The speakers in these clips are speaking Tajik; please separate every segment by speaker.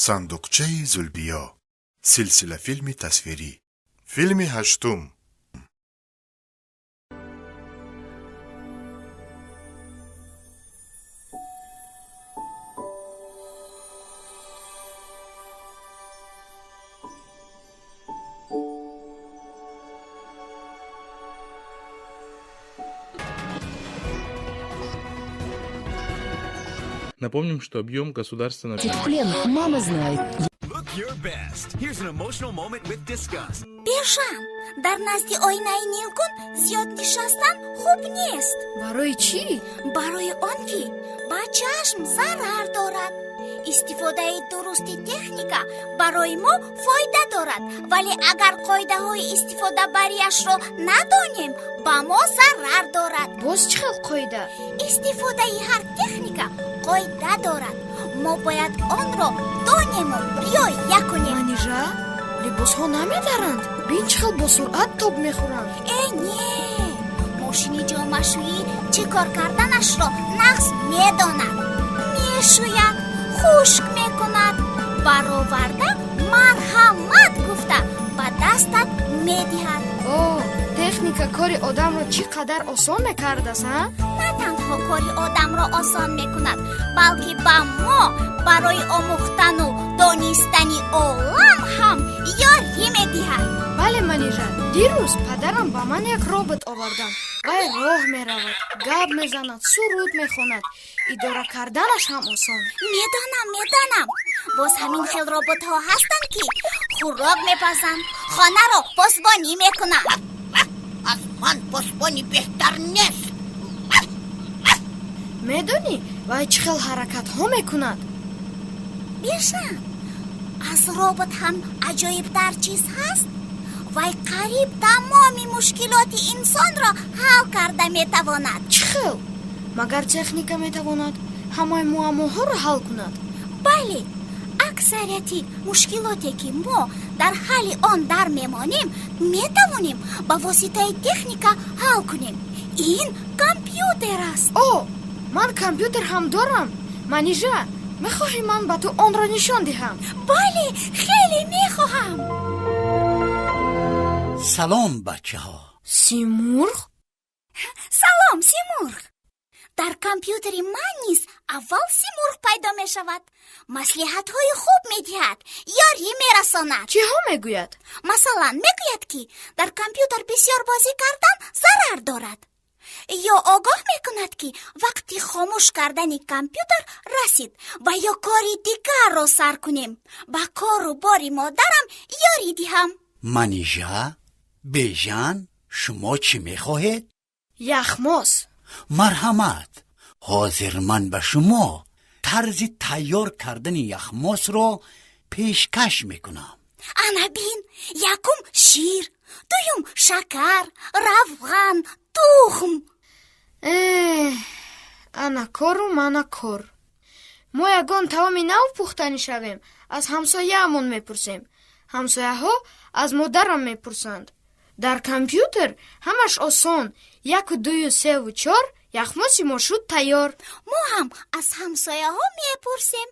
Speaker 1: Сандуқчаи Зулбиё, силсилафилми тасвирӣ, филми ҳаштум.
Speaker 2: Напомним, что объем государственного...
Speaker 3: В плен, мама знает.
Speaker 4: Look your best. Here's an emotional moment with disgust.
Speaker 5: Бежан, дар назди оинаи нилгун зиёд нишастан хуб нест.
Speaker 6: Барои чӣ?
Speaker 5: Барои он ки ба чашм зарар дорад. Истифодаи дурусти техника барои мо фоида дорад, вале агар қоидаҳои истифодабарияшро надонем, ба мо зарар дорад.
Speaker 6: Боз чӣ хел қоида?
Speaker 5: Истифодаи ҳар техника қоида дорад. Мо бояд онро донему риоя кунем.
Speaker 6: Манижа, либосҳо намедаранд. Бин, чӣ хел бо суръат тоб мехӯранд.
Speaker 5: Э, не, мошини ҷомашӯӣ чӣ кор карданашро нағз медонад. Мешӯяд, хушк мекунад, бароварда, марҳамат гуфта ба дастат медиҳад.
Speaker 6: О, техника кори одамро чӣ қадар осон мекардааст, а?
Speaker 5: На танҳо кори одамро осон мекунад, балки ба мо барои омӯхтану донистани олам ҳам ёрӣ медиҳад.
Speaker 6: Бале, Манижа, дирӯз падарам ба ман як робот оварданд. Вай роҳ меравад, гап мезанад, суруд мехонад. Идора карданаш ҳам осон.
Speaker 5: Медонам, медонам. Боз ҳамин хел роботҳо ҳастанд, ки хӯрок мепазанд, хонаро посбонӣ мекунанд.
Speaker 7: Аз ман посбони беҳтар нест.
Speaker 6: Медонӣ, вай чӣ хел ҳаракатҳо мекунад?
Speaker 5: Бешан, аз робот ҳам аҷоибтар чиз ҳаст. Вай қариб тамоми мушкилоти инсонро ҳал карда метавонад.
Speaker 6: Чӣ хел? Магар техника метавонад ҳамаи муаммоҳоро ҳал кунад?
Speaker 5: Бале, аксарияти мушкилоте, ки мо дар ҳалли он дар мемонем, метавонем ба воситаи техника ҳал кунем. Ин компютер аст.
Speaker 6: О, ман компютер ҳам дорам. Манижа, мехоҳӣ, ман ба ту онро нишон диҳам?
Speaker 5: Бале, хеле мехоҳам.
Speaker 8: Салом, бачаҳо.
Speaker 6: Симурғ.
Speaker 5: Салом, Симурғ. Дар компютери ман низ аввал Симурғ пайдо мешавад. Маслиҳатҳои хуб медиҳад, ёрӣ мерасонад.
Speaker 6: Чиҳо мегӯяд?
Speaker 5: Масалан, мегӯяд, ки дар компютер бисёр бозӣ кардан зарар дорад, ё огоҳ мекунад, ки вақти хомӯш кардани компютер расид ва ё кори дигарро сар кунем. Ба кору бори модарам ёрӣ диҳам.
Speaker 8: Манижа, Бежан, шумо чӣ мехоҳед?
Speaker 6: Яхмос.
Speaker 8: Марҳамат, ҳозир ман ба шумо тарзи тайёр кардани яхмосро пешкаш мекунам.
Speaker 5: Ана бин: якум шир, дуюм шакар, равған, тухм.
Speaker 6: Эҳ, ана кору мана кор. Мо ягон таоми нав пухтанӣ шавем, аз ҳамсояамон мепурсем, ҳамсояҳо аз модарам мепурсанд. Дар компютер ҳамаш осон: яку дую севу чор, яхмоси мо шуд тайёр.
Speaker 5: Мо ҳам аз ҳамсояҳо мепурсем,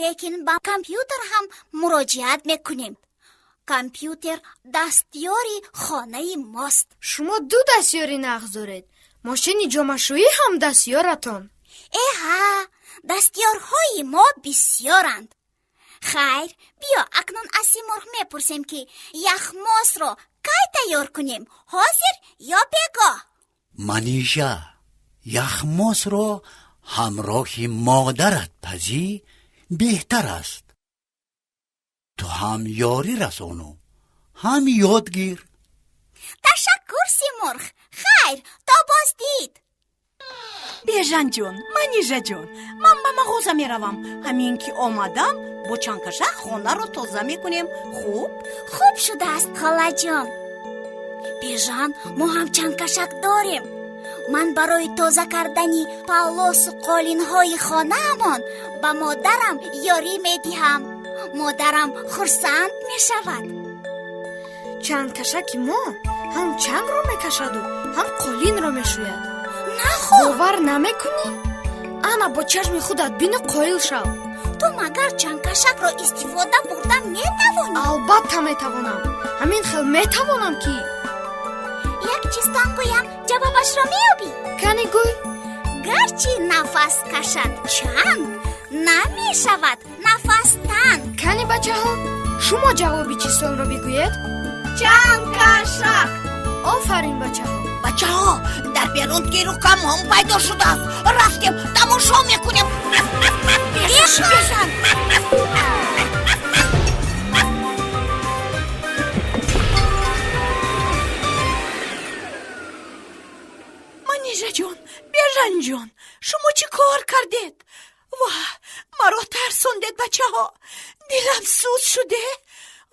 Speaker 5: лекин ба компютер ҳам муроҷиат мекунем. Компютер дастёри хонаи мост.
Speaker 6: Шумо ду дастёри нағз доред. Мошини ҷомашӯӣ ҳам дастёратон.
Speaker 5: Эҳа, дастёрҳои мо бисёранд. Хайр, биё, акнун аз Симурғ мепурсем, ки яхмосро кай тайёр кунем, ҳозир ё бегоҳ?
Speaker 8: Манижа, яхмосро ҳамроҳи модарат пазӣ, беҳтар аст. Ту ҳам ёрӣ расону ҳам ёд гир.
Speaker 5: Ташаккур, Симурғ. Хайр, то боздид.
Speaker 9: Бежанҷон, Манижаҷон, ман ба мағоза меравам. Ҳамин ки омадам, бо чангкашак хонаро тоза мекунем, хуб?
Speaker 5: Хуб шудааст, холаҷон. Бежан, мо ҳам чангкашак дорем. Ман барои тоза кардани палосу қолинҳои хонаамон ба модарам ёрӣ медиҳам. Модарам хурсанд мешавад.
Speaker 6: Чангкашаки мо ҳам чангро мекашаду, ҳам қолинро мешӯяд.
Speaker 5: Наход?
Speaker 6: Бовар намекунӣ? Ана, бо чашми худат бину, қоил шав.
Speaker 5: Ту магар чангкашакро истифода бурда метавонӣ?
Speaker 6: Албатта метавонам, ҳамин хел метавонам, ки
Speaker 5: Як чизтон гӯям, ҷавобашро меёбӣ?
Speaker 6: Кани, гӯй.
Speaker 5: Гарчи нафас кашад чанг, намешавад нафас танг.
Speaker 6: Кани, бачаҳо, шумо ҷавоби чистонро бигӯед.
Speaker 7: Чангкашак.
Speaker 6: Офарин, бачаҳо!
Speaker 7: Бачаҳо, дар берун тиру камон пайдо шудааст. Рафтем, тамошо мекунем. Бежан!
Speaker 9: Манижаҷон, Бежанҷон, шумо чӣ кор кардед? Ва маро тарсондед, бачаҳо, дилам сӯз шуде.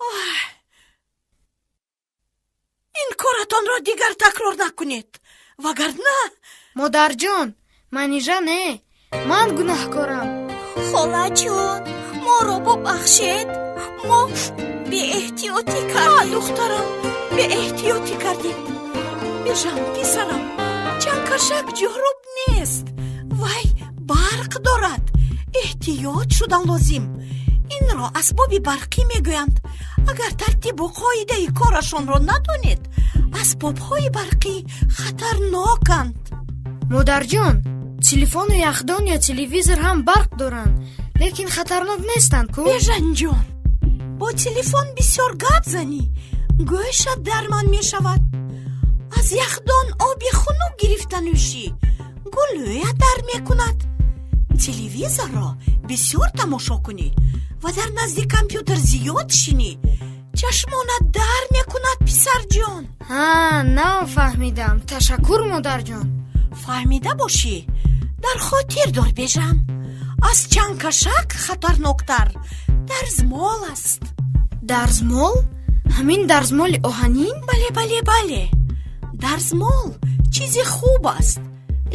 Speaker 9: Оҳ. Ин коратонро дигар такрор накунед, вагарна
Speaker 6: Модарҷон, Манижа не, ман гунаҳкорам.
Speaker 5: Холаҷон, моро бубахшед, мо беэҳтиётӣ кардем.
Speaker 9: Духтарам, беэҳтиётӣ кардем. Бежан, писарам, чангкашак ҷоруб нест, вай барқ дорад, эҳтиёт шудан лозим. Инро асбоби барқӣ мегӯянд. Агар тартибу қоидаи корашонро надонед, асбобҳои барқӣ хатарноканд.
Speaker 6: Модарҷон, телефону яхдон ё телевизор ҳам барқ доранд, лекин хатарнок нестанд ку?
Speaker 9: Бежанҷон, бо телефон бисёр гап занӣ, гӯшат дарман мешавад. Аз яхдон оби хунук гирифта нӯшӣ, гулӯят дард мекунад. Телевизорро бисёр тамошо кунӣ ва дар назди компютер зиёд шинӣ, чашмонат дард мекунад, писарҷон.
Speaker 6: Ҳа, нав фаҳмидам. Ташаккур, модарҷон.
Speaker 9: Фаҳмида бошӣ, дар хотир дор, Бежан, аз чангкашак хатарноктар дарзмол аст.
Speaker 6: Дарзмол? Ҳамин дарзмоли оҳанин?
Speaker 9: Бале, бале, бале. Дарзмол чизи хуб аст,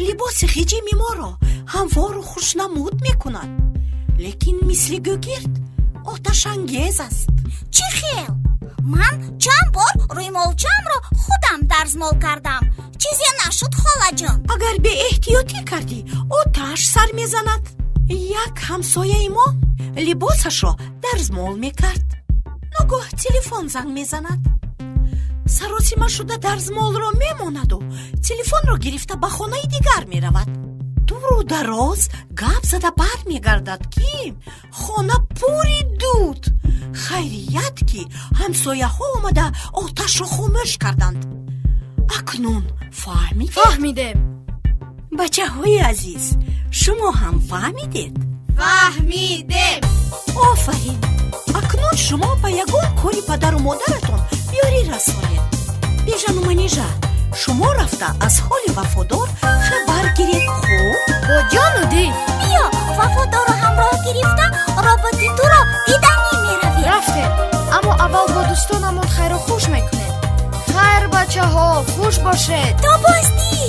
Speaker 9: либоси хиҷими моро ҳамвору хушнамуд мекунад, лекин мисли гӯгирд оташангез аст.
Speaker 5: Чӣ хел? Ман чанд бор рӯймолчамро худам дарзмол кардам, чизе нашуд, холаҷон.
Speaker 9: Агар беэҳтиётӣ кардӣ, оташ сар мезанад. Як ҳамсояи мо либосашро дарзмол мекард. Ногоҳ телефон занг мезанад. Саросима шуда дарзмолро мемонаду телефонро гирифта ба хонаи дигар меравад. Дуру дароз гап зада бармегардад, ки хона пури дуд. Хайрият, ки ҳамсояҳо омада оташро хомӯш карданд. Акнун фаҳмидед?
Speaker 6: Фаҳмидем.
Speaker 9: Бачаҳои азиз, шумо ҳам фаҳмидед?
Speaker 6: Фаҳмидем.
Speaker 9: Офарин! Акнун шумо ба ягон кори падару модаратон ёрӣ расонед. Бежану Манижа, шумо рафта аз ҳоли Вафодор хабар гиред, хуб?
Speaker 6: Бо ҷону дил.
Speaker 5: Биё, Вафодорро ҳамроҳ гирифта, роботи туро диданӣ меравем.
Speaker 6: Рафтем, аммо аввал бо дӯстонамон хайру хуш мекунем. Хайр, бачаҳо, хуш бошед.
Speaker 5: То боздид.